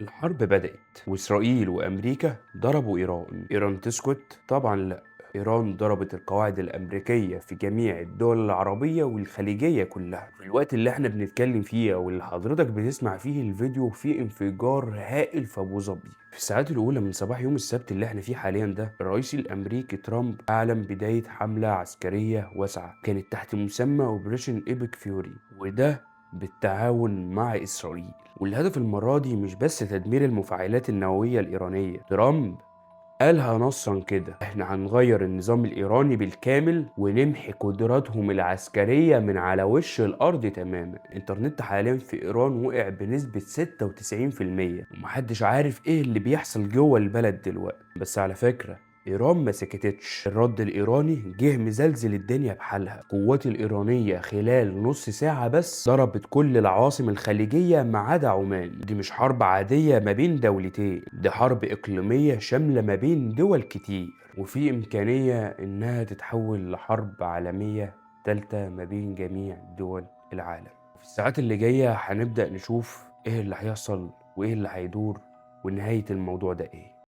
الحرب بدأت وإسرائيل وأمريكا ضربوا إيران. إيران تسكت؟ طبعا لا. إيران ضربت القواعد الأمريكية في جميع الدول العربية والخليجية كلها. في الوقت اللي احنا بنتكلم فيه أو اللي حضرتك بتسمع فيه الفيديو، في انفجار هائل في أبو ظبي. في الساعات الأولى من صباح يوم السبت اللي احنا فيه حاليا ده، الرئيس الأمريكي ترامب أعلن بداية حملة عسكرية واسعة كانت تحت مسمى Operation Epic Fury، وده بالتعاون مع إسرائيل. والهدف المرة دي مش بس تدمير المفاعلات النووية الإيرانية، ترامب قالها نصا كده: احنا هنغير النظام الإيراني بالكامل ونمحي قدراتهم العسكرية من على وش الأرض تماما. الإنترنت حاليا في إيران وقع بنسبة 96%، ومحدش عارف ايه اللي بيحصل جوه البلد دلوقتي. بس على فكرة إيران ما سكتتش، الرد الإيراني جه مزلزل الدنيا بحالها. القوات الإيرانية خلال نص ساعة بس ضربت كل العواصم الخليجية ما عدا عمان. دي مش حرب عادية ما بين دولتين، دي حرب إقليمية شاملة ما بين دول كتير، وفي إمكانية إنها تتحول لحرب عالمية تالتة ما بين جميع دول العالم. في الساعات اللي جاية هنبدأ نشوف إيه اللي هيحصل وإيه اللي هيدور ونهاية الموضوع ده إيه.